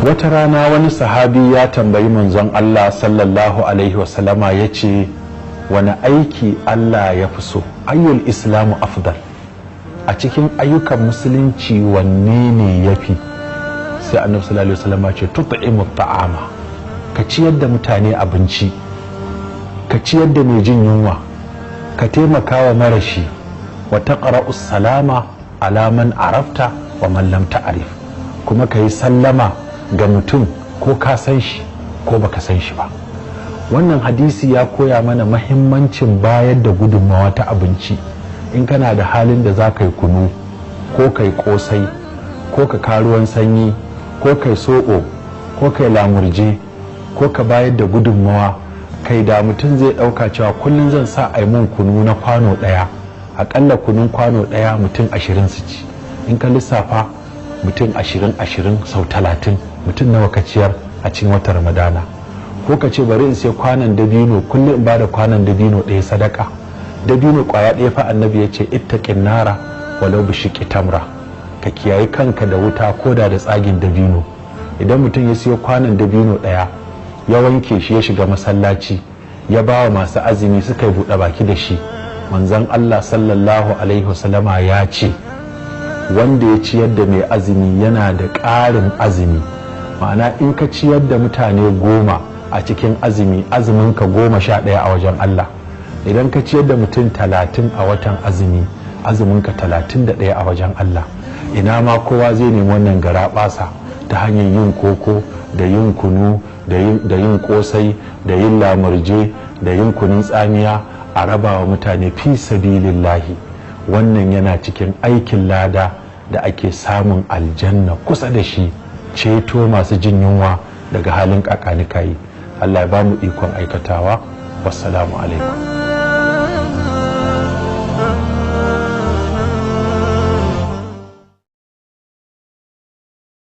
Wata rana wani sahabi ya tambayi manzon Allah sallallahu alaihi wasallama, ya ce, "Wani aiki Allah ya fi so? Ayyul islamu afdal? A cikin ayyukan musulunci wanne ne ya fi?" Sai Annabi sallallahu alaihi wasallama ce, "Tut'imu ta'ama, ka ciyar da mutane abinci, ka ciyar da mai jin yunwa, ka taimaka wa marashi, wa taqra'u salama ala man arafta wa man lam ta'rif, kuma ka yi sallama ga mutum ko ka san shi ko baka san shi ba." Wannan hadisi ya koya mana mahimmancin bayar da gudunmawa ta abinci. In kana da halin da za ka yi kunu, ko kai kosai, ko ka karuwan sanyi, ko kai soɓo, ko kai lamurje, ko ka bayar da gudunmawa, kai da mutum zai ɗauka cewa kullum zan sa a yi mun kunu na kwano ɗaya, aƙalla kunun kwano ɗaya mutum 20 su ci. In ka lissafa mutum 20 20 sau 30, mutum nawa ka ciyar a cikin watan Ramadana? Ko ka ce, "Bari in sai kwanan dabino, kullum in bada kwanan dabino ɗaya sadaka." Dabino kwaya ɗaya fa. Annabi ya ce, "Ittaqin nara walau bi shiqqi tamra," ka kiyayi kanka da wuta koda da tsagin dabino. Idan mutum ya siyo kwanan dabino ɗaya, ya wanke shi, ya shiga masallaci, ya ba wa masu azumi suka yi buɗe baki da shi, manzon Allah sallallahu alaihi wasallama ya ce, wanda ya ciyar da mai azumi yana da ƙarin azumi. Ma'ana, in ka ciyar da mutane 10 a cikin azumi, azumin ka 11 a wajen Allah. Idan ka ciyar da mutum 30 a watan azumi, azumin ka 31 a wajen Allah. Ina ma kowa zai nemi wannan garaɓasa ta hanyar yin koko da yin kunu da yin kosai da yin lamurje da yin kunun tsamiya, a raba wa mutane fi sabilillahi. Wannan yana cikin aikin lada da ake samun aljanna kusa da shi, ceto masu jin yunwa daga halin kakanikayi. Allah ya ba mu ikon aikatawa. Wassalamu alaikum.